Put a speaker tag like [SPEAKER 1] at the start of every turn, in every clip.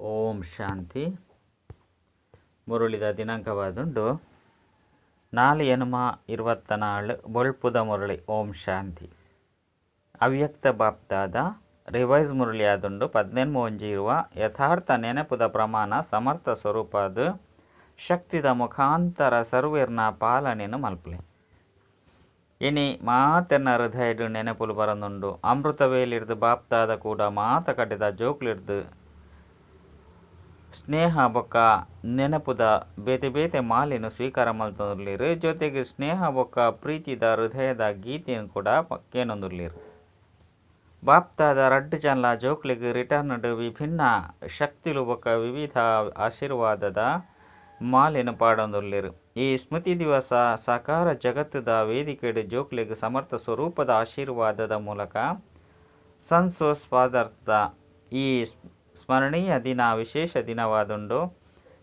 [SPEAKER 1] ಓಂ ಶಾಂತಿ. ಮುರುಳಿದ ದಿನಾಂಕವಾದುಂಡು 4/8/24 ಬೊಳ್ಪುದ ಮುರಳಿ. ಓಂ ಶಾಂತಿ. ಅವ್ಯಕ್ತ ಬಾಪ್ದಾದ ರಿವೈಸ್ ಮುರಳಿ ಆದುಂಡು 18 ಇರುವ ಯಥಾರ್ಥ ನೆನಪುದ ಪ್ರಮಾಣ ಸಮರ್ಥ ಸ್ವರೂಪಾದ ಶಕ್ತಿದ ಮುಖಾಂತರ ಸರ್ವೇರ್ನ ಪಾಲನೆಯನ್ನು ಮಲ್ಪಲೆ. ಇನಿ ಮಾತೆನ್ನ ಹೃದಯಡು ನೆನಪುಲು ಬರನುಂಡು. ಅಮೃತವೇಲಿರ್ದು ಬಾಪ್ದಾದ ಕೂಡ ಮಾತ ಕಡೆದ ಜೋಕ್ಲಿರ್ದು ಸ್ನೇಹ ಬೊಕ್ಕ ನೆನಪುದ ಬೇತೆ ಬೇತೆ ಮಾಲೆನು ಸ್ವೀಕಾರ ಮಲ್ತೊಂದುಲ್ಲೆರ್. ಜೊತೆಗೆ ಸ್ನೇಹ ಬೊಕ್ಕ ಪ್ರೀತಿದ ಹೃದಯದ ಗೀತೆಯನ್ನು ಕೂಡ ಕೇನೊಂದುಲ್ಲೆರ್. ಬಾಪ್ದಾದ ರಡ್ಡು ಜನಲ ಜೋಕ್ಲಿಗ್ ರಿಟರ್ನ್ಡ್ ವಿಭಿನ್ನ ಶಕ್ತಿಲು ಬೊಕ್ಕ ವಿವಿಧ ಆಶೀರ್ವಾದದ ಮಾಲೆನು ಪಾಡೊಂದುಲ್ಲೆರ್. ಈ ಸ್ಮೃತಿ ದಿವಸ ಸಾಕಾರ ಜಗತ್ತದ ವೇದಿಕೆಡ್ ಜೋಕ್ಲಿಗ್ ಸಮರ್ಥ ಸ್ವರೂಪದ ಆಶೀರ್ವಾದದ ಮೂಲಕ ಸನ್ಸೋಸ್ ಫಾದರ್ಸ್ದ ಈ ಸ್ಮರಣೀಯ ದಿನ ವಿಶೇಷ ದಿನವಾದುಂಡು.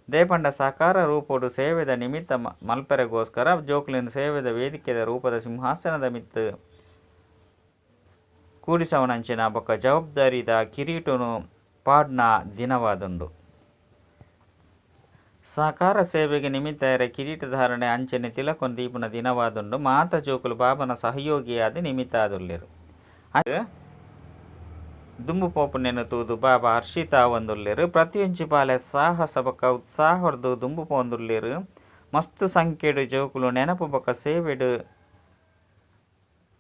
[SPEAKER 1] ದೇಪಂಡ ಸಾಕಾರ ರೂಪೋಡು ಸೇವೆದ ನಿಮಿತ್ತ ಮಲ್ಪೆರೆಗೋಸ್ಕರ ಜೋಕ್ಲಿನ ಸೇವೆದ ವೇದಿಕೆದ ರೂಪದ ಸಿಂಹಾಸನದ ಮಿತ್ತು ಕೂಡಿಸವನಂಚಿನ ಬೊಕ್ಕ ಜವಾಬ್ದಾರಿದ ಕಿರೀಟನು ಪಾಡ್ನ ದಿನವಾದುಂಡು. ಸಾಕಾರ ಸೇವೆಗೆ ನಿಮಿತ್ತ ಕಿರೀಟಧಾರಣೆ ಅಂಚನೆ ತಿಲಕೊಂದು ದೀಪನ ದಿನವಾದುಂಡು. ಮಾತ ಜೋಕುಲು ಬಾಬನ ಸಹಯೋಗಿಯಾದ ನಿಮಿತ್ತ ಆದುಲ್ಲೆರು. ದುಂಬು ಪೋಪುನೆನು ತೂದು ಬಾಬಾ ಹರ್ಷಿತ ಆವೊಂದುಲ್ಲೆರು. ಪ್ರತಿಯೊಂಜಿ ಬಾಲೆ ಸಾಹಸ ಬೊಕ್ಕ ಉತ್ಸಾಹರ್ದು ದುಂಬು ಪೋಂದುಲ್ಲೆರು. ಮಸ್ತ್ ಸಂಖ್ಯೆಡು ಜೋಕುಲು ನೆನಪು ಬೊಕ್ಕ ಸೇವೆಡು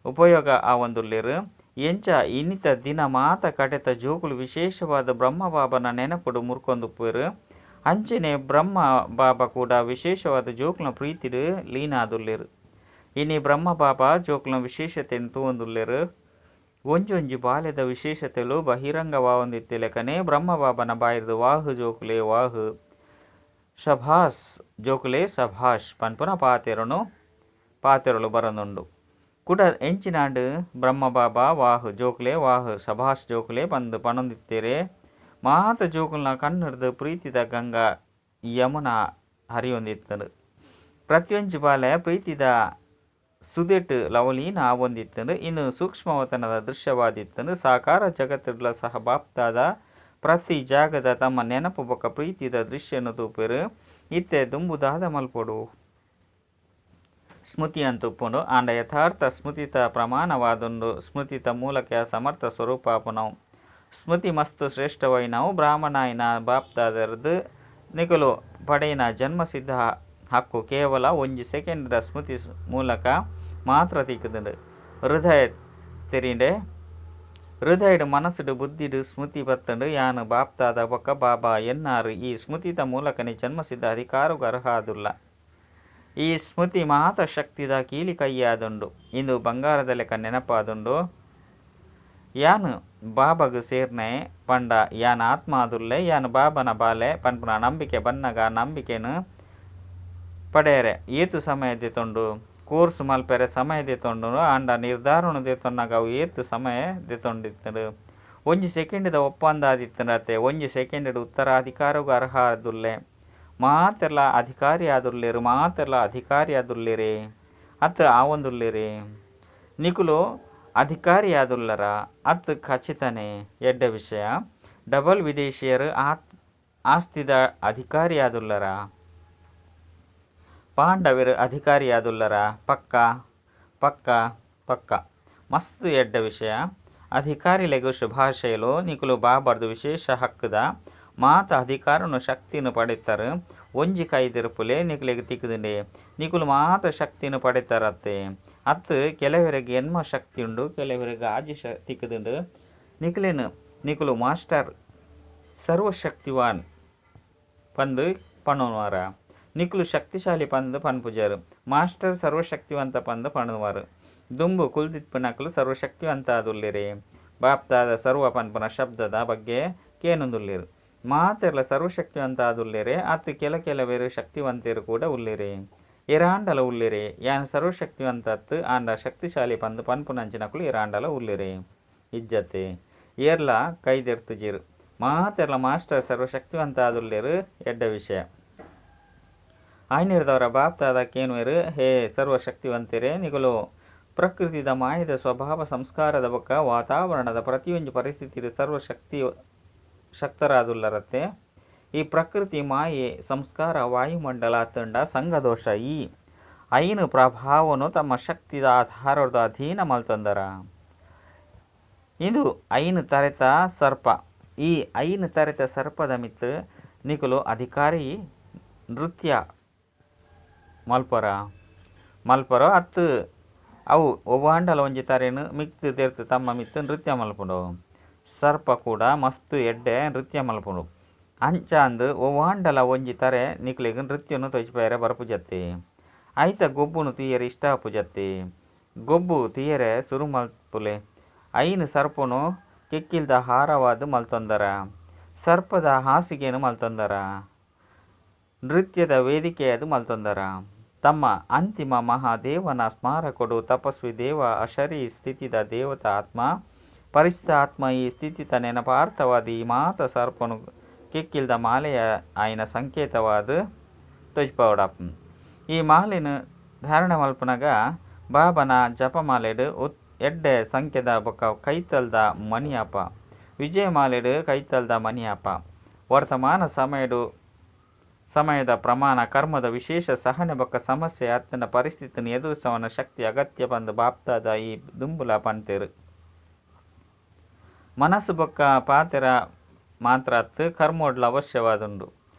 [SPEAKER 1] ಉಪಯೋಗ ಆವೊಂದುಲ್ಲೆರು. ಎಂಚ ಇನ್ನಿತ ದಿನ ಮಾತ ಕಡೆತ ಜೋಕುಲು ವಿಶೇಷವಾದ ಬ್ರಹ್ಮ ಬಾಬನ ನೆನಪುಡು ಮುರ್ಕೊಂದುಪ್ಪುವೆರು. ಅಂಚನೆ ಬ್ರಹ್ಮ ಬಾಬಾ ಕೂಡ ವಿಶೇಷವಾದ ಜೋಕುಲ ಪ್ರೀತಿಡು ಲೀನಾದುಲ್ಲೆರು. ಇನಿ ಬ್ರಹ್ಮ ಬಾಬಾ ಜೋಕುಲ ವಿಶೇಷತೆಯನ್ನು ತೂವೊಂದುಲ್ಲೆರು. ಒಂಜೊಂಜಿ ಬಾಲ್ಯದ ವಿಶೇಷತೆಲು ಬಹಿರಂಗವಾವೊಂದಿತ್ತಿಲೆಕನೆ ಬ್ರಹ್ಮ ಬಾಬನ ಬಾಯಿರ್ದು ವಾಹು ಜೋಕುಲೆ ವಾಹು, ಶಭಾಸ್ ಜೋಕುಲೆ ಶಭಾಷ್ ಪನ್ಪುನ ಪಾತೆರಲು ಬರನುಂಡು. ಕುಡ ಎಂಚಿನಾಂಡು ಬ್ರಹ್ಮ ಬಾಬಾ ವಾಹು ಜೋಕುಲೆ ವಾಹು ಶಭಾಷ್ ಜೋಕುಲೆ ಪಂದು ಪನೊಂದಿತ್ತೇರೆ. ಮಾತ ಜೋಕುಲ್ನ ಕಣ್ಣುರ್ದು ಪ್ರೀತಿದ ಗಂಗಾ ಯಮುನಾ ಹರಿಯೊಂದಿತ್ತಂಡು. ಪ್ರತಿಯೊಂಜಿ ಬಾಲೆ ಪ್ರೀತಿದ ಸುದೆಟ್ ಲವಲೀನ ಆವೊಂದಿತ್ತಂಡು. ಇನ್ನು ಸೂಕ್ಷ್ಮವತನದ ದೃಶ್ಯವಾದಿತ್ತಂಡು. ಸಾಕಾರ ಜಗತ್ತುಡ್ಲ ಸಹ ಬಾಪ್ದಾದ ಪ್ರತಿ ಜಾಗದ ತಮ್ಮ ನೆನಪು ಬೊಕ್ಕ ಪ್ರೀತಿದ ದೃಶ್ಯನು ತೂಪೆರು. ಇತ್ತೆ ದುಂಬುದಾದ ಮಲ್ಪೊಡು ಸ್ಮೃತಿ ಅಂತ ಉಪ್ಪುಂಡು. ಆಂಡ ಯಥಾರ್ಥ ಸ್ಮೃತಿತ ಪ್ರಮಾಣವಾದುಂಡು. ಸ್ಮೃತಿತ ಮೂಲಕ ಸಮರ್ಥ ಸ್ವರೂಪಾಪನವು ಸ್ಮೃತಿ ಮಸ್ತು ಶ್ರೇಷ್ಠವೈನವು. ಬ್ರಾಹ್ಮಣಾಯಿನ ಬಾಪ್ದಾದರ್ದು ನಿಕಲು ಪಡೆಯಿನ ಜನ್ಮಸಿದ್ಧ ಹಕ್ಕು ಕೇವಲ ಒಂಜಿ ಸೆಕೆಂಡ್ದ ಸ್ಮೃತಿ ಮೂಲಕ ಮಾತ್ರ ತಿಕ್ಕುದುಂಡು. ಹೃದಯ ತೆರಿಂಡೆ ಹೃದಯಡು ಮನಸ್ಸುಡು ಬುದ್ಧಿಡು ಸ್ಮೃತಿ ಬತ್ತಂಡು. ಯಾನು ಬಾಪ್ದಾದ ಬೊಕ್ಕ ಬಾಬಾ ಎನ್ನಾರು ಈ ಸ್ಮೃತಿತ ಮೂಲಕನೇ ಜನ್ಮಸಿದ್ಧ ಅಧಿಕಾರಗು ಅರ್ಹ ಆದುಲ್ಲ. ಈ ಸ್ಮೃತಿ ಮಾತ ಶಕ್ತಿದ ಕೀಲಿ ಕೈಯಾದುಂಡು. ಇಂದು ಬಂಗಾರದ ಲೆಕ್ಕ ನೆನಪಾದುಂಡು. ಯಾನು ಬಾಬಾಗು ಸೇರ್ನೆ ಪಂಡ ಯಾನ್ ಆತ್ಮ ಆದುಲ್ಲೆ, ಯಾನು ಬಾಬನ ಬಾಲೆ ಪನ್ಪುನ ನಂಬಿಕೆ ಬನ್ನಗ ನಂಬಿಕೆನು ಪಡೆಯರೆ ಏತು ಸಮಯ ದೆತೊಂಡು, ಕೋರ್ಸ್ ಮಲ್ಪೆರೆ ಸಮಯ ದೆತೊಂಡು. ಆಂಡ ನಿರ್ಧಾರಣ ದೆತೊನ್ನಾಗ ಅವು ಏತು ಸಮಯ ದೆತೊಂಡಿತ್ತಂಡು. ಒಂಜಿ ಸೆಕೆಂಡ್ದ ಒಪ್ಪಂದ ಆದಿತ್ತಂಡತೆ ಒಂಜಿ ಸೆಕೆಂಡ್ ಉತ್ತರಾಧಿಕಾರಗೂ ಅರ್ಹ ಆದುಲ್ಲೆ. ಮಾತೆರ್ಲ ಅಧಿಕಾರಿ ಆದುಲ್ಲೆರು, ಮಾತೆರ್ಲ ಅಧಿಕಾರಿ ಆದುಲ್ಲೆರೆ ಅತ್ ಆವೊಂದುಲ್ಲೆರೆ. ನಿಕುಲು ಅಧಿಕಾರಿ ಆದುಲ್ಲರ ಅತ್ ಖಚಿತನೆ ಎಡ್ಡ ವಿಷಯ. ಡಬಲ್ ವಿದೇಶಿಯರು ಆಸ್ತಿದ ಅಧಿಕಾರಿ ಆದುಲ್ಲರ, ಪಾಂಡವರು ಅಧಿಕಾರಿ ಆದುಲ್ಲರ ಪಕ್ಕ ಪಕ್ಕ ಪಕ್ಕ ಮಸ್ತ್ ಎಡ್ಡ ವಿಷಯ. ಅಧಿಕಾರಿಲೆಗು ಶುಭಾಶಯಲು. ನಿಕುಲು ಬಾಬಾರ್ದು ವಿಶೇಷ ಹಕ್ಕುದ ಮಾತ ಅಧಿಕಾರನು ಶಕ್ತಿನು ಪಡೆತಾರೆ. ಒಂಜಿ ಕೈದಿರ್ಪುಲೆ ನಿಕುಲೆಗ್ ತಿಕ್ಕುದುಂಡೆ. ನಿಕುಲು ಮಾತ ಶಕ್ತಿನು ಪಡೆತಾರತ್ತೆ. ಅತ್ತು ಕೆಲವರಿಗೆ ಎನ್ಮ ಶಕ್ತಿ ಉಂಡು, ಕೆಲವರಿಗೆ ಆಜಿ ತಿಕ್ಕುದುಂಡು. ನಿಕುಲೇನು ನಿಕುಲು ಮಾಸ್ಟರ್ ಸರ್ವಶಕ್ತಿವಾನ್ ಪಂದು ಪಣುವಾರ. ನಿಕುಲು ಶಕ್ತಿಶಾಲಿ ಪಂದು ಪನ್ಪುಜಾರು. ಮಾಸ್ಟರ್ ಸರ್ವಶಕ್ತಿವಂತ ಪಂದು ಪಣುವಾರು. ದುಂಬು ಕುಲ್ದಿತ್ಪನಕುಲು ಸರ್ವಶಕ್ತಿವಂತ ಆದುಲ್ಲೆರೆ. ಬಾಪ್ದಾದ ಸರ್ವ ಪನ್ಪುನ ಶಬ್ದದ ಬಗ್ಗೆ ಕೇನೊಂದುಲ್ಲೆರು. ಮಾತೆರ್ಲ ಸರ್ವಶಕ್ತಿವಂತ ಆದುಲ್ಲೆರೆ. ಅತ್ತು ಕೆಲವೇರು ಶಕ್ತಿವಂತರು ಕೂಡ ಉಲ್ಲೆರೆ. ಏರಾಂಡಲ ಉಲ್ಲೆರೆ. ಯಾನ್ ಸರ್ವಶಕ್ತಿವಂತತ್ತು ಆಂಡ ಶಕ್ತಿಶಾಲಿ ಪಂದು ಪನ್ಪುನಂಚಿನಕುಲು ಏರಾಂಡಲ ಉಲ್ಲೆರೆ. ಇಜ್ಜತೆ ಏರ್ಲ ಕೈದೆರ್ತುಜೆರು. ಮಾತೆರ್ಲ ಮಾಸ್ಟರ್ ಸರ್ವಶಕ್ತಿವಂತ ಆದುಲ್ಲೆರು. ಎಡ್ಡ ವಿಷಯ. ಆಯ್ನಿರ್ದವರ ಬಾಪ್ದಾದ ಕೇನುವೆರು, ಹೇ ಸರ್ವಶಕ್ತಿವಂತರೇ, ನಿಕುಲು ಪ್ರಕೃತಿದ ಮಾಯದ ಸ್ವಭಾವ ಸಂಸ್ಕಾರದ ಬೊಕ್ಕ ವಾತಾವರಣದ ಪ್ರತಿಯೊಂಜಿ ಪರಿಸ್ಥಿತಿಡು ಸರ್ವಶಕ್ತಿ ಶಕ್ತರಾದುಲ್ಲರತ್ತೆ. ಈ ಪ್ರಕೃತಿ ಮಾಯೆ ಸಂಸ್ಕಾರ ವಾಯುಮಂಡಲ ಅತ್ತಂಡ ಸಂಗದೋಷ ಈ ಐನು ಪ್ರಭಾವನು ತಮ್ಮ ಶಕ್ತಿದ ಆಧಾರದ ಅಧೀನ ಮಲ್ತೊಂದರ. ಇಂದು ಐನು ತರೆತ ಸರ್ಪ. ಈ ಐನು ತರೆತ ಸರ್ಪದ ಮಿತ್ತು ನಿಕುಲು ಅಧಿಕಾರಿ ನೃತ್ಯ ಮಲ್ಪರ ಮಲ್ಪರೋ ಅತ್ತು ಅವು ಒವ್ವಾಂಡಲ ಒಂಜಿ ತರೆನು ಮಿಕ್ತು ತೆರ್ತು ತಮ್ಮ ಮಿತ್ತು ನೃತ್ಯ ಮಲ್ಪುಂಡು. ಸರ್ಪ ಕೂಡ ಮಸ್ತ್ ಎಡ್ಡೆ ನೃತ್ಯ ಮಲ್ಪುಂಡು. ಅಂಚ ಅಂದು ಒವ್ವಾಂಡಲ ಒಂಜಿ ತರೆ ನಿಕ್ಲೆಗ್ ನೃತ್ಯನು ತೊಜಿಪೇರೆ ಬರಪುಜತ್ತೆ. ಐತ ಗೊಬ್ಬುನು ತೂಯೆರೆ ಇಷ್ಟ ಆಪುಜತ್ತೆ. ಗೊಬ್ಬು ತೂಯೆರೆ ಸುರು ಮಲ್ಪುಲೆ. ಐನು ಸರ್ಪನು ಕೆಕ್ಕಿಲ್ದ ಹಾರವಾದ ಮಲ್ತೊಂದರ, ಸರ್ಪದ ಹಾಸಿಗೆನು ಮಲ್ತೊಂದರ, ನೃತ್ಯದ ವೇದಿಕೆಯಾದ ಮಲ್ತೊಂದರ. ತಮ್ಮ ಅಂತಿಮ ಮಹಾದೇವನ ಸ್ಮಾರಕೊಡು ತಪಸ್ವಿ ದೇವ ಅಶರೀ ಸ್ಥಿತಿದ ದೇವತಾ ಆತ್ಮ ಪರಿಚಿತ ಆತ್ಮ ಈ ಸ್ಥಿತಿತ ನೆನಪಾರ್ಥವಾದ ಈ ಮಾತ ಸರ್ಪನು ಕೆಕ್ಕಿಲ್ದ ಮಾಲೆಯ ಆಯ್ನ ಸಂಕೇತವಾದ ತೊಜ್ಪವಡಪ್. ಈ ಮಾಲೆನು ಧಾರಣ ಮಲ್ಪನಗ ಬಾಬನ ಜಪಮಾಲೆಡು ಎಡ್ಡೆ ಸಂಖ್ಯೆದ ಬೊಕ್ಕ ಕೈತಲ್ದ ಮಣಿಯಪ್ಪ, ವಿಜಯಮಾಲೆಡು ಕೈತಲ್ದ ಮಣಿಯಪ್ಪ. ವರ್ತಮಾನ ಸಮಯದ ಪ್ರಮಾಣ ಕರ್ಮದ ವಿಶೇಷ ಸಹನೆ ಬೊಕ್ಕ ಸಮಸ್ಯೆ ಅತ್ತನ ಪರಿಸ್ಥಿತಿಯನ್ನು ಎದುರಿಸವನ ಶಕ್ತಿ ಅಗತ್ಯ ಬಂದು ಬಾಪ್ತಾದ ಈ ದುಂಬುಲ ಪಂತೇರು. ಮನಸ್ಸು ಬೊಕ್ಕ ಪಾತೆರ ಮಾತ್ರ ಅತ್ತು ಕರ್ಮೋಡ್ಲ ಅವಶ್ಯವಾದುಂಡು.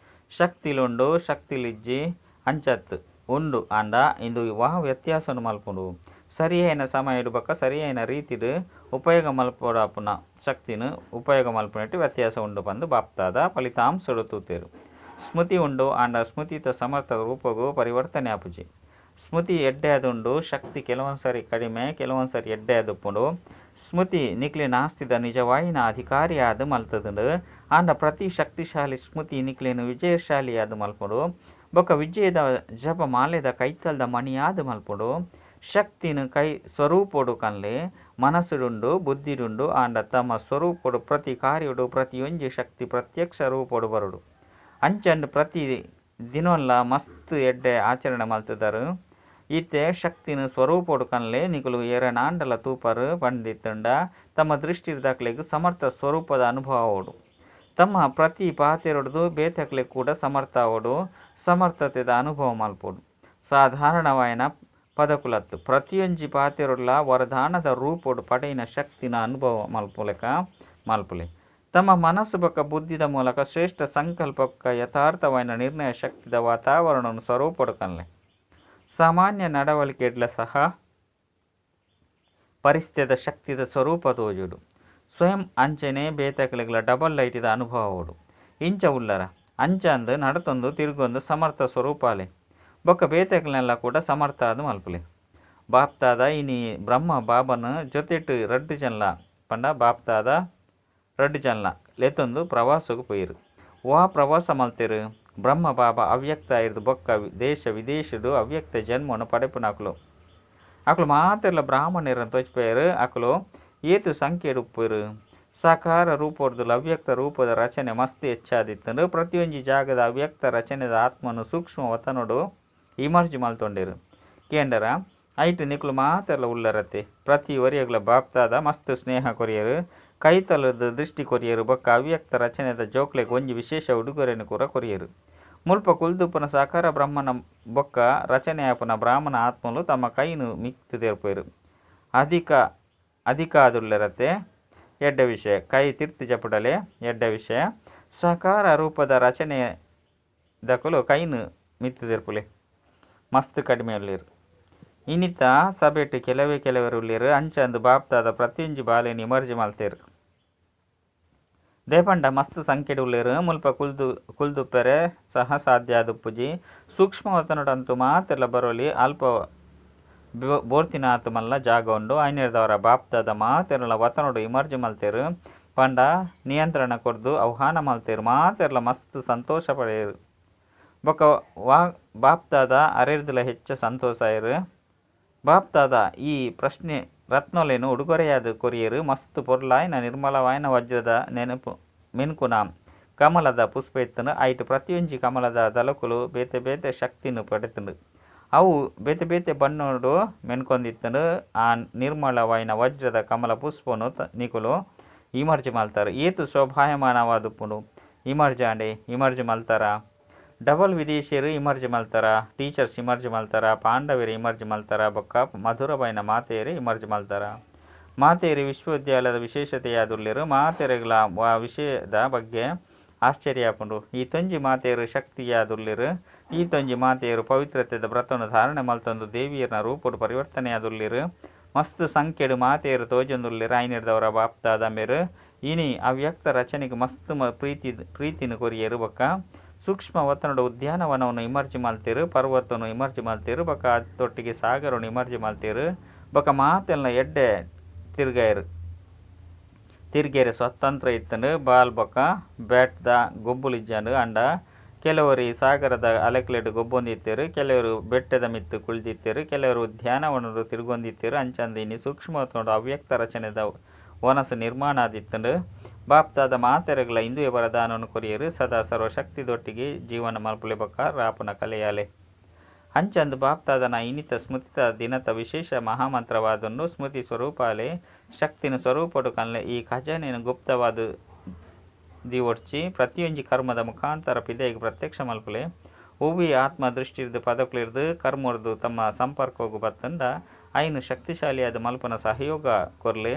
[SPEAKER 1] ಶಕ್ತಿಲುಂಡು ಶಕ್ತಿಲಿಜ್ಜಿ ಅಂಚತ್ತು ಉಂಡು ಅಂಡ ಇಂದು ವಾ ವ್ಯತ್ಯಾಸನು ಮಲ್ಪುಂಡು. ಸರಿಯಾಯಿನ ಸಮಯಡು ಬೊಕ್ಕ ಸರಿಯಾಯಿನ ರೀತಿಡು ಉಪಯೋಗ ಮಲ್ಪೊಡಾಪುನ ಶಕ್ತಿನ ಉಪಯೋಗ ಮಲ್ಪುನೆಟ್ ವ್ಯತ್ಯಾಸ ಉಂಡು ಪಂದು ಬಾಪ್ತಾದ ಫಲಿತಾಂಶಡು ತೂತೇರು. ಸ್ಮೃತಿ ಉಂಡು ಆಂಡ ಸ್ಮೃತಿತ ಸಮರ್ಥ ರೂಪಗೂ ಪರಿವರ್ತನೆ ಆಪುಜಿ. ಸ್ಮೃತಿ ಎಡ್ಡೆ ಆದುಂಡು, ಶಕ್ತಿ ಕೆಲವೊಂದು ಸಾರಿ ಕಡಿಮೆ ಕೆಲವೊಂದು ಸಾರಿ ಎಡ್ಡೆ ಆದುಪ್ಪುಂಡು. ಸ್ಮೃತಿ ನಿಕ್ಲಿನ ಆಸ್ತಿದ ನಿಜವಾಯಿನ ಅಧಿಕಾರಿಯಾದ ಮಲ್ತದುಂಡು. ಆಂಡ ಪ್ರತಿ ಶಕ್ತಿಶಾಲಿ ಸ್ಮೃತಿ ನಿಕ್ಲಿನ ವಿಜಯಶಾಲಿಯಾದ ಮಲ್ಪುಂಡು. ಬೊಕ್ಕ ವಿಜಯದ ಜಪ ಮಾಲೆದ ಕೈತಲ್ದ ಮಣಿಯಾದ ಮಲ್ಪುಂಡು. ಶಕ್ತಿನ ಕೈ ಸ್ವರೂಪೊಡು ಕನ್ಲೆ ಮನಸ್ಸುಡುಂಡು ಬುದ್ಧಿಡುಂಡು. ಆಂಡ ತಮ್ಮ ಸ್ವರೂಪೊಡು ಪ್ರತಿ ಕಾರ್ಯೊಡು ಪ್ರತಿಯೊಂಜಿ ಶಕ್ತಿ ಪ್ರತ್ಯಕ್ಷ ರೂಪೊಡು ಬರುಡು. ಅಂಚಂಡ್ ಪ್ರತಿ ದಿನೊಲ್ಲ ಮಸ್ತ್ ಎಡ್ಡೆ ಆಚರಣೆ ಮಲ್ತದರು. ಈತೆ ಶಕ್ತಿನ ಸ್ವರೂಪೊಡು ಕನ್ಲೆ ನಿಕುಲು ಏರನಾಂಡಲ ತೂಪರು ಪಂಡಿತ್ತುಂಡ ತಮ್ಮ ದೃಷ್ಟಿರ್ದಾಕ್ಲೆಗ್ ಸಮರ್ಥ ಸ್ವರೂಪದ ಅನುಭವ ಆವೊಡು. ತಮ್ಮ ಪ್ರತಿ ಪಾತೆರೊಡ್ದು ಬೇತಕ್ಲೆಗ್ ಕೂಡ ಸಮರ್ಥ ಆವೊಡು, ಸಮರ್ಥತೆದ ಅನುಭವ ಮಲ್ಪೊಡು. ಸಾಧಾರಣವಾಯಿನ ಪದಕುಲತ್ತು ಪ್ರತಿಯೊಂಜಿ ಪಾತೆರೊಡ್ಲ ವರದಾನದ ರೂಪೊಡು ಪಡೆಯಿನ ಶಕ್ತಿನ ಅನುಭವ ಮಲ್ಪುಲೆಕ ಮಲ್ಪುಲೆ. ತಮ್ಮ ಮನಸ್ಸು ಬೊಕ್ಕ ಬುದ್ಧಿದ ಮೂಲಕ ಶ್ರೇಷ್ಠ ಸಂಕಲ್ಪಕ್ಕ ಯಥಾರ್ಥವಾಯಿನ ನಿರ್ಣಯ ಶಕ್ತಿದ ವಾತಾವರಣವನ್ನು ಸ್ವರೂಪೊಡು ಕನ್ಲೆ. ಸಾಮಾನ್ಯ ನಡವಳಿಕೆಡ್ಲ ಸಹ ಪರಿಸ್ಥಿತಿದ ಶಕ್ತಿದ ಸ್ವರೂಪ ತೋಜುಡು. ಸ್ವಯಂ ಅಂಚನೆ ಬೇತಕ್ಲೆಗ್ಲ ಡಬಲ್ ಲೈಟಿದ ಅನುಭವಡು. ಇಂಚ ಉಲ್ಲರ ಅಂಚ ಅಂದು ನಡತೊಂದು ತಿರುಗೊಂದು ಸಮರ್ಥ ಸ್ವರೂಪಾಲೆ ಬೊಕ್ಕ ಬೇತಕ್ಲೆಲ್ಲ ಕೂಡ ಸಮರ್ಥ ಆದ ಮಲ್ಪುಲೆ. ಬಾಪ್ತಾದ ಇನಿ ಬ್ರಹ್ಮ ಬಾಬನ ಜೊತೆಟ್ ರಡ್ಡು ಜನಲ ಪಂಡ ಬಾಪ್ತಾದ ರಡ್ಡು ಜನಲ ಲೆತ್ತೊಂದು ಪ್ರವಾಸಕ್ಕೆ ಪೋಯಿರು. ವಾ ಪ್ರವಾಸ ಮಲ್ತೇರು ಬ್ರಹ್ಮ ಬಾಬಾ ಅವ್ಯಕ್ತ ಇರ್ದು ಬೊಕ್ಕ ದೇಶ ವಿದೇಶಡು ಅವ್ಯಕ್ತ ಜನ್ಮವನ್ನು ಪಡೆಪುನಕುಲು. ಅಕುಲು ಮಾತೆರ್ಲ ಬ್ರಾಹ್ಮಣರನ್ನು ತೋಚ್ಪೇರು. ಅಕುಲು ಏತು ಸಂಖ್ಯೆಡು ಉಪ್ಪೇರು. ಸಾಕಾರ ರೂಪೊಡ್ದು ಅವ್ಯಕ್ತ ರೂಪದ ರಚನೆ ಮಸ್ತ್ ಹೆಚ್ಚಾದಿತ್ತಂಡು. ಪ್ರತಿಯೊಂಜಿ ಜಾಗದ ಅವ್ಯಕ್ತ ರಚನೆದ ಆತ್ಮನು ಸೂಕ್ಷ್ಮ ವತನೊಡು ಇಮರ್ಜ್ ಮಲ್ತೊಂಡೇರು. ಕೇಂಡರ ಐಟ್ ನಿಕುಲು ಮಾತೆರ್ಲ ಉಲ್ಲರತೆ. ಪ್ರತಿ ಒರಿಯಗ್ಲ ಬಾಪ್ತಾದ ಮಸ್ತ್ ಸ್ನೇಹ ಕೊರಿಯರು, ಕೈತಲದ ದೃಷ್ಟಿ ಕೊರಿಯರು ಬೊಕ್ಕ ಅವ್ಯಕ್ತ ರಚನೆದ ಜೋಕ್ಲೆಗ್ ಒಂಜಿ ವಿಶೇಷ ಉಡುಗೊರೆಯನ್ನು ಕೂಡ ಕೊರಿಯರು. ಮುಲ್ಪ ಕುಲ್ದುಪ್ಪನ ಸಾಕಾರ ಬ್ರಹ್ಮನ ಬೊಕ್ಕ ರಚನೆಯಾಪುನ ಬ್ರಾಹ್ಮಣ ಆತ್ಮಲು ತಮ್ಮ ಕೈನು ಮಿಕ್ತು ತೆರ್ಪೇರು. ಅಧಿಕ ಆದುಲ್ಲರತೆ ಎಡ್ಡ ವಿಷಯ ಕೈ ತಿರ್ತು ಜಪುಡಲೆ ಎಡ್ಡ ವಿಷಯ. ಸಾಕಾರ ರೂಪದ ರಚನೆ ದಕುಲು ಕೈನು ಮಿತ್ತು ತೆರ್ಪುಲೆ ಮಸ್ತ್ ಕಡಿಮೆ ಉಳ್ಳೇರು. ಇನ್ನಿತ ಸಭೆಟ್ ಕೆಲವೇ ಕೆಲವರು ಉಳ್ಳೇರು. ಅಂಚಂದು ಬಾಪ್ತಾದ ಪ್ರತಿಯೊಂಜಿ ಬಾಲೆನ್ ಇಮರ್ಜಿ ಮಲ್ತೇರು. ದೇಪಂಡ ಮಸ್ತ್ ಸಂಖ್ಯೆಡ್ ಉಳ್ಳೇರು. ಮುಲ್ಪ ಕುಲ್ದುಪ್ಪೆರೆ ಸಹ ಸಾಧ್ಯ ಆದುಪ್ಪುಜಿ. ಸೂಕ್ಷ್ಮವತನಡಂತೂ ಮಾತೆರ್ಲ ಬರೋಲಿ. ಅಲ್ಪ ಬೋರ್ತಿನಾತ್ ಮಲ್ಲ ಜಾಗ ಉಂಡು. ಐನೆರ್ದವರ ಬಾಪ್ತಾದ ಮಾತೆರ್ಲ ವತನೊಡು ಇಮರ್ಜಿ ಮಲ್ತೇರು. ಪಂಡ ನಿಯಂತ್ರಣ ಕೊರ್ದು ಆಹ್ವಾನ ಮಲ್ತೇರು. ಮಾತೆರ್ಲ ಮಸ್ತ್ ಸಂತೋಷ ಪಡೆಯರು. ಬೊಕ್ಕ ವಾ ಬಾಪ್ತಾದ ಅರೆರ್ದಲ ಹೆಚ್ಚ ಸಂತೋಷ ಆಯರು. ಬಾಪ್ತಾದ ಈ ಪ್ರಶ್ನೆ ರತ್ನೊಲೆನು ಉಡುಗೊರೆಯಾದ ಕೊರಿಯರು. ಮಸ್ತ್ ಪೊರ್ಲಾಯಿನ ನಿರ್ಮಲವಾಯಿನ ವಜ್ರದ ನೆನಪು ಮಿನ್ಕುನ ಕಮಲದ ಪುಷ್ಪ ಇತ್ತಂಡು. ಐಟ್ ಪ್ರತಿಯೊಂಜಿ ಕಮಲದ ದಳಕುಲು ಬೇತೆ ಬೇತೆ ಶಕ್ತಿನ ಪಡೆತುಂಡು. ಅವು ಬೇತೆ ಬೇತೆ ಬಣ್ಣೋಡು ಮೆನ್ಕೊಂದಿತ್ತಂಡು. ಆ ನಿರ್ಮಲವಾಯಿನ ವಜ್ರದ ಕಮಲ ಪುಷ್ಪನು ನಿಕುಲು ಇಮರ್ಜಿ ಮಲ್ತಾರು. ಏತು ಶೋಭಾಯಮಾನವಾದುಪ್ಪುಂಡು. ಇಮರ್ಜ್ ಆಂಡೆ ಇಮರ್ಜ್ ಮಲ್ತಾರ. ಡಬಲ್ ವಿದೇಶಿಯರು ಇಮರ್ಜ್ ಮಲ್ತಾರ, ಟೀಚರ್ಸ್ ಇಮರ್ಜ್ ಮಲ್ತಾರ, ಪಾಂಡವರು ಇಮರ್ಜ್ ಮಲ್ತಾರ ಬೊಕ್ಕ ಮಧುರಬೈನ ಮಾತೆಯರು ಇಮರ್ಜ್ ಮಲ್ತಾರ. ಮಾತೆಯರು ವಿಶ್ವವಿದ್ಯಾಲಯದ ವಿಶೇಷತೆಯಾದುಲ್ಲೆರು. ಮಾತೆರೆಗ್ಲ ವಿಷಯದ ಬಗ್ಗೆ ಆಶ್ಚರ್ಯ ಆಪುಂಡು. ಈ ತೊಂಜಿ ಮಾತೆಯರು ಶಕ್ತಿಯಾದುಲ್ಲೆರು. ಈ ತೊಂಜಿ ಮಾತೆಯರು ಪವಿತ್ರತೆದ ವ್ರತನು ಧಾರಣೆ ಮಲ್ತೊಂದು ದೇವಿಯರ್ನ ರೂಪಡು ಪರಿವರ್ತನೆಯಾದುಲ್ಲೆರು. ಮಸ್ತ್ ಸಂಖ್ಯೆಡು ಮಾತೆಯರು ತೋಜೊಂದುಲ್ಲೆರು. ಐನೆರ್ದವರ ಬಾಪ್ತಾದ ಮೇರು ಇನಿ ಅವ್ಯಕ್ತ ರಚನೆಗೆ ಮಸ್ತ್ ಪ್ರೀತಿನ ಕೊರಿಯರು ಬೊಕ್ಕ ಸೂಕ್ಷ್ಮ ವತನದ ಉದ್ಯಾನವನವನ್ನು ಇಮರ್ಜಿ ಮಲ್ತೇರು, ಪರ್ವತನು ಇಮರ್ಜಿ ಮಲ್ತೇರು ಬೊಕ್ಕ ತೊಟ್ಟಿಗೆ ಸಾಗರನು ಇಮರ್ಜಿ ಮಲ್ತೇರು ಬೊಕ್ಕ ಮಾತೆಲ್ಲ ಎಡ್ಡೆ ತಿರ್ಗಾಯರು. ತಿರ್ಗೇರೆ ಸ್ವತಂತ್ರ ಇತ್ತಂಡು ಬಾಲ್ ಬೊಕ್ಕ ಬ್ಯಾಟ್ದ ಗೊಬ್ಬುಲಿಜ್ಜಂಡು. ಅಂಡ ಕೆಲವರು ಈ ಸಾಗರದ ಅಲೆಕ್ಲೆಡ್ ಗೊಬ್ಬೊಂದಿತ್ತೇರು, ಕೆಲವರು ಬೆಟ್ಟದ ಮಿತ್ತು ಕುಳಿದಿತ್ತೇರು, ಕೆಲವರು ಉದ್ಯಾನವನಡು ತಿರ್ಗೊಂದಿತ್ತೇರು. ಅಂಚಂದ ಇನಿ ಸೂಕ್ಷ್ಮವತನಡು ಅವ್ಯಕ್ತ ರಚನೆದ ವನಸು ನಿರ್ಮಾಣ ಆದಿತ್ತಂಡು. ಬಾಪ್ತಾದ ಮಾತೆರೆಗ್ಲ ಇಂದುವೆ ವರದಾನವನ್ನು ಕೊರಿಯರು. ಸದಾ ಸರ್ವಶಕ್ತಿದೊಟ್ಟಿಗೆ ಜೀವನ ಮಲ್ಪುಲೆ ಬೊಕ್ಕ ರಾಪುನ ಕಲೆಯಾಲೆ. ಅಂಚಂದು ಬಾಪ್ತಾದನ ಇನಿತ ಸ್ಮೃತಿತ ದಿನತ ವಿಶೇಷ ಮಹಾಮಂತ್ರವಾದನ್ನು ಸ್ಮೃತಿ ಸ್ವರೂಪಾಲೆ ಶಕ್ತಿನ ಸ್ವರೂಪಡು ಕನ್ಲೆ ಈ ಖಜಾನೆಯನ್ನು ಗುಪ್ತವಾದ ದಿವೊಡ್ಚಿ ಪ್ರತಿಯೊಂಜಿ ಕರ್ಮದ ಮುಖಾಂತರ ಪಿದೆಗೆ ಪ್ರತ್ಯಕ್ಷ ಮಲ್ಪುಲೆ. ಒವ್ವಿ ಆತ್ಮ ದೃಷ್ಟಿರ್ದು ಪದಕುಲಿರ್ದು ಕರ್ಮರ್ದು ತಮ್ಮ ಸಂಪರ್ಕಗು ಬತ್ತಂಡ ಐನು ಶಕ್ತಿಶಾಲಿಯಾದ ಮಲ್ಪನ ಸಹಯೋಗ ಕೊರ್ಲೆ.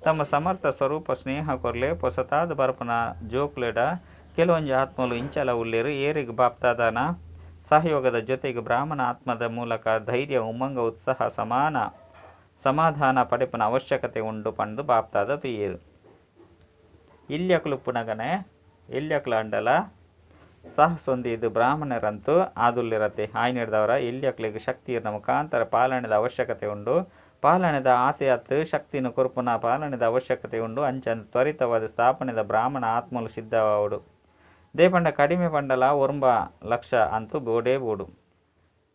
[SPEAKER 1] ತಮ್ಮ ಸಮರ್ಥ ಸ್ವರೂಪ ಸ್ನೇಹ ಕೊರ್ಲೆ. ಪೊಸತಾದ ಬರಪನ ಜೋಕ್ಲೆಡ ಕೆಲವೊಂಜಿ ಆತ್ಮಲು ಇಂಚಲ ಉಲ್ಲೇರು. ಏರಿಗೆ ಬಾಪ್ತಾದನ ಸಹಯೋಗದ ಜೊತೆಗೆ ಬ್ರಾಹ್ಮಣ ಆತ್ಮದ ಮೂಲಕ ಧೈರ್ಯ ಉಮಂಗ ಉತ್ಸಾಹ ಸಮಾನ ಸಮಾಧಾನ ಪಡೆಪನ ಅವಶ್ಯಕತೆ ಉಂಡು ಪಂದು ಬಾಪ್ತಾದ ತುಯ್ಯೇರು. ಇಲ್ಯಕುಲುಪ್ಪುನಗನೆ ಇಲ್ಯಕುಲ ಅಂಡಲ ಸಾಹಸೊಂದಿ ಇದು ಬ್ರಾಹ್ಮಣರಂತೂ ಆದುಲ್ಲಿರತೆ. ಆಯ್ನಿಡ್ದವರ ಇಲ್ಯಕ್ಲಿಗೆ ಶಕ್ತಿಯರ್ನ ಮುಖಾಂತರ ಪಾಲನೆದ ಅವಶ್ಯಕತೆ ಉಂಡು. ಪಾಲನೆದ ಆತೆ ಅತ್ತು ಶಕ್ತಿನ ಕೊರ್ಪುನ ಪಾಲನೆದ ಅವಶ್ಯಕತೆ ಉಂಡು. ಅಂಚನ್ ತ್ವರಿತವಾದ ಸ್ಥಾಪನೆದ ಬ್ರಾಹ್ಮಣ ಆತ್ಮಲು ಸಿದ್ಧವಾವುಡು. ದೇಪಂಡ ಕಡಿಮೆ ಪಂಡಲ ಒರ್ಂಬ ಲಕ್ಷ ಅಂತೂ ಬೋಡೇ ಬೋಡು.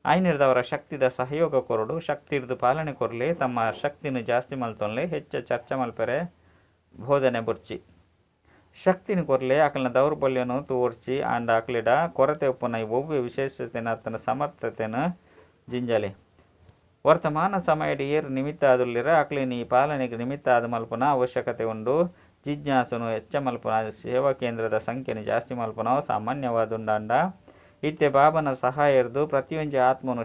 [SPEAKER 1] ಆಯ್ನಿಡ್ದವರ ಶಕ್ತಿದ ಸಹಯೋಗ ಕೊರಡು. ಶಕ್ತಿರ್ದು ಪಾಲನೆ ಕೊರ್ಲೆ. ತಮ್ಮ ಶಕ್ತಿನ ಜಾಸ್ತಿ ಮಲ್ತೊನ್ಲೆ. ಹೆಚ್ಚ ಚರ್ಚೆ ಮಲ್ಪೆರೆ ಬೋಧನೆ ಬುರ್ಚಿ. ಶಕ್ತಿನ ಕೊರ್ಲೆ. ಅಕಲ್ನ ದೌರ್ಬಲ್ಯನು ತೋರ್ಚಿ ಅಂಡ ಅಕ್ಲೆಡ ಕೊರತೆ ಉಪ್ಪುನ ಒವ್ವೆ ವಿಶೇಷತೆನ ತನ್ನ ಸಮರ್ಥತೆನ ಜಿಂಜಲೆ. ವರ್ತಮಾನ ಸಮಯದ ಏರು ನಿಮಿತ್ತ ಆದುಲ್ಲಿರ ಅಕ್ಲಿನ ಈ ಪಾಲನೆಗೆ ನಿಮಿತ್ತ ಆದ ಮಲ್ಪುನ ಅವಶ್ಯಕತೆ ಉಂಡು. ಜಿಜ್ಞಾಸುನು ಹೆಚ್ಚ ಮಲ್ಪುನ ಸೇವಾ ಕೇಂದ್ರದ ಸಂಖ್ಯೆನು ಜಾಸ್ತಿ ಮಲ್ಪುನ ಸಾಮಾನ್ಯವಾದುಂಡಾಂಡ ಇತ್ತೆ ಬಾಬನ ಸಹಾಯ ಇರ್ದು ಪ್ರತಿಯೊಂಜಿ ಆತ್ಮನು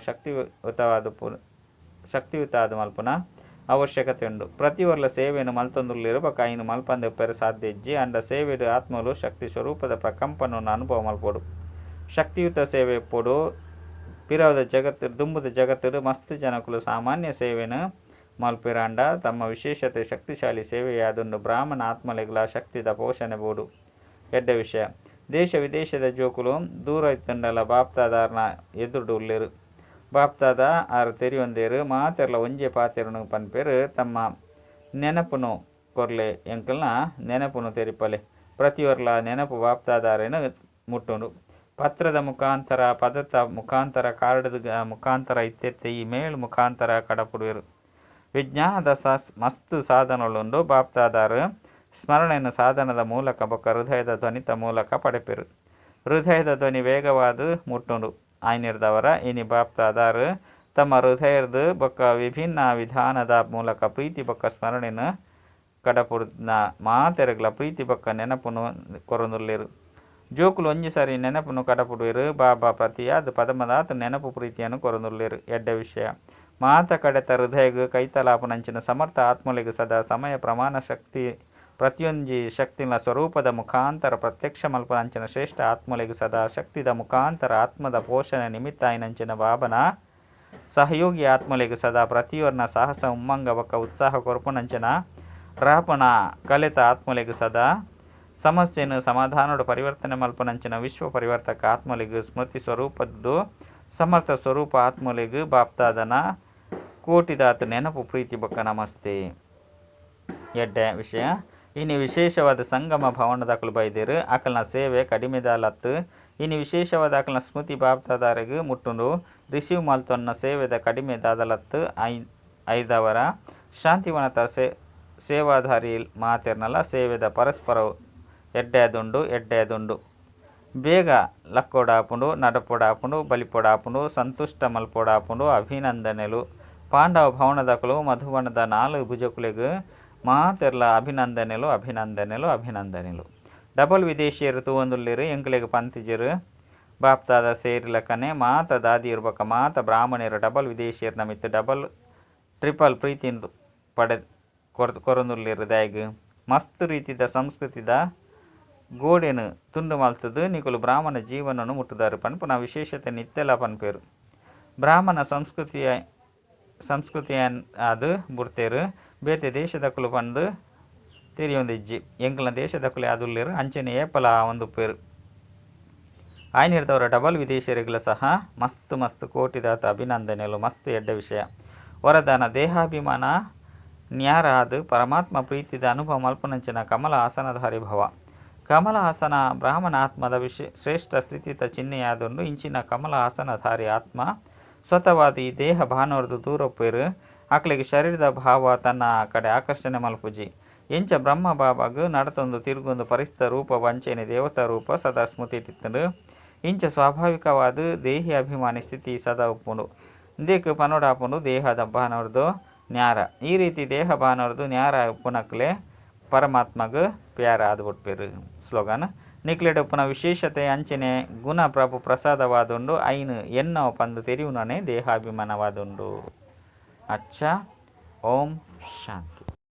[SPEAKER 1] ಶಕ್ತಿಯುತ ಆದ ಮಲ್ಪುನ ಅವಶ್ಯಕತೆ ಉಂಡು. ಪ್ರತಿಯೊರ್ಲ ಸೇವೆಯನ್ನು ಮಲ್ತೊಂದುಲ್ಲಿರು ಬೊಕ್ಕ ಐನು ಮಲ್ಪಂದೆ ಉಪ್ಪೆರೆ ಸಾಧ್ಯ ಇಜ್ಜಿ. ಅಂಡ ಸೇವೆಡು ಆತ್ಮಲು ಶಕ್ತಿ ಸ್ವರೂಪದ ಪ್ರಕಂಪನವನ್ನು ಅನುಭವ ಮಲ್ಪೊಡು. ಶಕ್ತಿಯುತ ಸೇವೆ ಇಪ್ಪೊಡು. ಪಿರವದ ಜಗತ್ತು ದುಂಬುದ ಜಗತ್ತುಡು ಮಸ್ತ್ ಜನಕುಲು ಸಾಮಾನ್ಯ ಸೇವೆನು ಮಲ್ಪಿರಾಂಡ ತಮ್ಮ ವಿಶೇಷತೆ ಶಕ್ತಿಶಾಲಿ ಸೇವೆಯಾದುಂಡು. ಬ್ರಾಹ್ಮಣ ಆತ್ಮಲೆಗ್ಲ ಶಕ್ತಿದ ಪೋಷಣೆ ಬೋಡು. ಎಡ್ಡೆ ವಿಷಯ. ದೇಶ ವಿದೇಶದ ಜೋಕುಲು ದೂರ ಇತ್ತಂಡಲ ಬಾಪ್ತಾದಾರ್ನ ಎದುರುಡು ಉಲ್ಲೇರು. ಬಾಪ್ತಾದ ಆರು ತೆರಿಯೊಂದೇರು. ಮಾತೆರ್ಲ ಒಂಜೆ ಪಾತೆರುನು ಪನ್ಪೇರು. ತಮ್ಮ ನೆನಪುನು ಕೊರ್ಲೆ. ಎಂಕಲ್ನ ನೆನಪುನು ತೆರಿಪಲೆ. ಪ್ರತಿಯೊರ್ಲ ನೆನಪು ಬಾಪ್ತಾದಾರೇನು ಮುಟ್ಟುಂಡು. ಪತ್ರದ ಮುಖಾಂತರ ಪದತ ಮುಖಾಂತರ ಕಾರ್ಡ್ದ ಮುಖಾಂತರ ಇತ್ತೆತ್ತೆ ಇಮೇಲ್ ಮುಖಾಂತರ ಕಡಪುಡುವೆರು. ವಿಜ್ಞಾನದ ಮಸ್ತ್ ಸಾಧನಗಳುಂಡು. ಬಾಪ್ತಾದಾರು ಸ್ಮರಣೆಯನ್ನು ಸಾಧನದ ಮೂಲಕ ಬೊಕ್ಕ ಹೃದಯದ ಧ್ವನಿತ ಮೂಲಕ ಪಡೆಪೆರು. ಹೃದಯದ ಧ್ವನಿ ವೇಗವಾದ ಮುಟ್ಟುಂಡು. ಆಯ್ನಿರ್ದವರ ಇನಿ ಬಾಪ್ತಾದಾರು ತಮ್ಮ ಹೃದಯದ ಬೊಕ್ಕ ವಿಭಿನ್ನ ವಿಧಾನದ ಮೂಲಕ ಪ್ರೀತಿ ಬೊಕ್ಕ ಸ್ಮರಣೆಯನ್ನು ಕಡಪುಡ್ನ ಮಾತೆರೆಗ್ಲ ಪ್ರೀತಿ ಬೊಕ್ಕ ನೆನಪುನು ಕೊರೊಂದುಲ್ಲೆರು. ಜೋಕುಲು ಒಂಜಿ ಸಾರಿ ನೆನಪುನು ಕಡಪುಡುವೆರು. ಬಾಬಾ ಪ್ರತಿಯಾದ ಪದಮದಾತ ನೆನಪು ಪ್ರೀತಿಯನ್ನು ಕೊರೊಂದುಲ್ಲೆರು. ಎಡ್ಡೆ ವಿಷಯ. ಮಾತ ಕಡೆತ ಹೃದಯಗ್ ಕೈತಲಾಪುನಂಚಿನ ಸಮರ್ಥ ಆತ್ಮಲೆಗ್ ಸದಾ ಸಮಯ ಪ್ರಮಾಣ ಶಕ್ತಿ ಪ್ರತಿಯೊಂಜಿ ಶಕ್ತಿನ ಸ್ವರೂಪದ ಮುಖಾಂತರ ಪ್ರತ್ಯಕ್ಷ ಮಲ್ಪುನಂಚಿನ ಶ್ರೇಷ್ಠ ಆತ್ಮಲೆಗ್ ಸದಾ ಶಕ್ತಿದ ಮುಖಾಂತರ ಆತ್ಮದ ಪೋಷಣೆ ನಿಮಿತ್ತ ಆಯಿನಂಚಿನ ಬಾಬನ ಸಹಯೋಗಿ ಆತ್ಮಲೆಗ್ ಸದಾ ಪ್ರತಿಯೊರ್ನ ಸಾಹಸ ಉಮ್ಮಂಗ ಬೊಕ್ಕ ಉತ್ಸಾಹ ಕೊರ್ಪುನಂಚಿನ ರಾಪಣ ಕಲೆತ ಆತ್ಮಲೆಗ್ ಸದಾ ಸಮಸ್ಯೆಯನ್ನು ಸಮಾಧಾನೋಡು ಪರಿವರ್ತನೆ ಮಲ್ಪುನಂಚಿನ ವಿಶ್ವ ಪರಿವರ್ತಕ ಆತ್ಮಲೆಗ್ ಸ್ಮೃತಿ ಸ್ವರೂಪದ್ದು ಸಮರ್ಥ ಸ್ವರೂಪ ಆತ್ಮಲೆಗ್ ಬಾಪ್ತಾದನ ಕೋಟಿದಾತ ನೆನಪು ಪ್ರೀತಿ ಬೊಕ್ಕ ನಮಸ್ತೆ. ಎಡ್ಡೆ ವಿಷಯ. ಇನಿ ವಿಶೇಷವಾದ ಸಂಗಮ ಭವನದಕಲು ಬೈದೇರು. ಅಕಲ್ನ ಸೇವೆ ಕಡಿಮೆದಾಲತ್ತು. ಇನಿ ವಿಶೇಷವಾದ ಅಕಲ್ನ ಸ್ಮೃತಿ ಬಾಪ್ತಾದಾರೆಗ್ ಮುಟ್ಟುಂಡು. ರಿಸೀವ್ ಮಲ್ತೊನ್ನ ಸೇವೆದ ಕಡಿಮೆ ದಾದಲತ್ತು. ಐದವರ ಶಾಂತಿವನತ ಸೇವಾಧಾರಿ ಮಾತೆರ್ನಲ ಸೇವೆದ ಪರಸ್ಪರ ಎಡ್ಡೆದುಂಡು ಎಡ್ಡೆದುಂಡು. ಬೇಗ ಲಕ್ಕೋಡಾಪುಂಡು, ನಡಪೊಡಾಪುಂಡು, ಬಲಿಪೊಡಾಪುಂಡು, ಸಂತುಷ್ಟ ಮಲ್ಪೊಡಾಪುಂಡು. ಅಭಿನಂದನೆಲು. ಪಾಂಡವ ಭವನದಕಲು ಮಧುವನದ ನಾಲು ಭುಜಕುಲೆಗ್ ಮಾತೆರ್ಲ ಅಭಿನಂದನೆಲು ಅಭಿನಂದನೆಲು ಅಭಿನಂದನೆಲು. ಡಬಲ್ ವಿದೇಶಿಯೆರ್ ತೂವೊಂದುಲ್ಲೆರ್ ಎಂಕ್ಲೆಗ್ ಪಂತಿಜೆರ್. ಬಾಪ್ದಾದ ಸೇರಿಲಕನೆ ಮಾತ ದಾದಿಯೆರ್ ಬೊಕ್ಕ ಮಾತ ಬ್ರಾಹ್ಮಣೆರ್ ಡಬಲ್ ವಿದೇಶಿಯೆರ್ನ ಮಿತ್ತ್ ಡಬಲ್ ಟ್ರಿಪಲ್ ಪ್ರೀತಿನ್ ಪಡೆ ಕೊರೊಂದುಲ್ಲೆರ್ ದಾಯೆಗ್? ಮಸ್ತ್ ರೀತಿದ ಸಂಸ್ಕೃತಿದ ಗೋಡೆನ್ ತುಂಡು ಮಲ್ತುದು ನಿಕುಲು ಬ್ರಾಹ್ಮಣ ಜೀವನನ್ ಮುಟ್ಟುದಾರ್ ಪನ್ಪುನ ವಿಶೇಷತೆ ಇತ್ತೆಲ ಪನ್ಪೆರ್. ಬ್ರಾಹ್ಮಣ ಸಂಸ್ಕೃತಿಯ ಸಂಸ್ಕೃತಿಯಾದ್ ಬುಡ್ತೆರ್ ಬೇತೆ ದೇಶದಕುಲು ಪಂದ್ ತೆರಿಯೊಂದಿಜ್ಜಿ. ಎಂಕಲ್ನ ದೇಶದಕುಲೇ ಆದುಲ್ಲೆರ್ ಅಂಚನೆ ಏಪಲ ಆವೊಂದುಪ್ಪೆರ್. ಆಯಿನೆಡ್ದಾವರ ಡಬಲ್ ವಿದೇಶಿಯೆರೆಗ್ಲ ಸಹ ಮಸ್ತ್ ಮಸ್ತ್ ಕೋಟಿದಾತ್ ಅಭಿನಂದನೆಲು ಮಸ್ತ್ ಎಡ್ಡೆ ವಿಷಯ. ವರದಾನ ದೇಹಾಭಿಮಾನ ನ್ಯಾರ ಆದ್ ಪರಮಾತ್ಮ ಪ್ರೀತಿದ ಅನುಭವ ಮಲ್ಪುನಂಚಿನ ಕಮಲ ಆಸನಧಾರಿ ಭವ. ಕಮಲ ಆಸನ ಬ್ರಾಹ್ಮಣ ಆತ್ಮದ ಶ್ರೇಷ್ಠ ಸ್ಥಿತಿತ ಚಿಹ್ನೆಯಾದುಂಡು. ಇಂಚಿನ ಕಮಲ ಆಸನಧಾರಿ ಆತ್ಮ ಸ್ವತಃವಾದ್ ಈ ದೇಹ ಭಾನೊರ್ದು ದೂರಪ್ಪೆರ್. ಅಕ್ಲೆಗ್ ಶರೀರದ ಭಾವ ತನ್ನ ಕಡೆ ಆಕರ್ಷಣೆ ಮಲ್ಪುಜಿ. ಎಂಚ ಬ್ರಹ್ಮ ಬಾಬಾಗ್ ನಡತೊಂದು ತಿರುಗೊಂದು ಪರಿಸ್ತ ರೂಪ ಅಂಚನೆ ದೇವತಾ ರೂಪ ಸದಾ ಸ್ಮೃತಿಟಿತ್ತುಂಡು. ಇಂಚ ಸ್ವಾಭಾವಿಕವಾದ್ ದೇಹಿ ಅಭಿಮಾನಿ ಸ್ಥಿತಿ ಸದಾ ಉಪ್ಪುಂಡು. ಇಂದೆಕ್ ಪನೊಡಾಪುಂಡು ದೇಹದ ಭಾನೊರ್ದು ನ್ಯಾರ. ಈ ರೀತಿ ದೇಹ ಭಾನೊರ್ದು ನ್ಯಾರ ಉಪ್ಪುನಕ್ಲೆ ಪರಮಾತ್ಮಗ್ ಪ್ಯಾರ ಆದ್ ಬುಡ್ಪೆರ್. ಸ್ಲೋಗನ್ ನಿಕ್ಲೆಡ್ ಉಪ್ಪುನ ವಿಶೇಷತೆ ಅಂಚನೆ ಗುಣ ಪ್ರಭು ಪ್ರಸಾದವಾದುಂಡು ಐನ್ ಎನ್ನವು ಪಂದ್ ತೆರಿಯುನನೇ ದೇಹಾಭಿಮಾನವಾದುಂಡು. ಅಚ್ಚ ಓಂ ಶಾಂತಿ.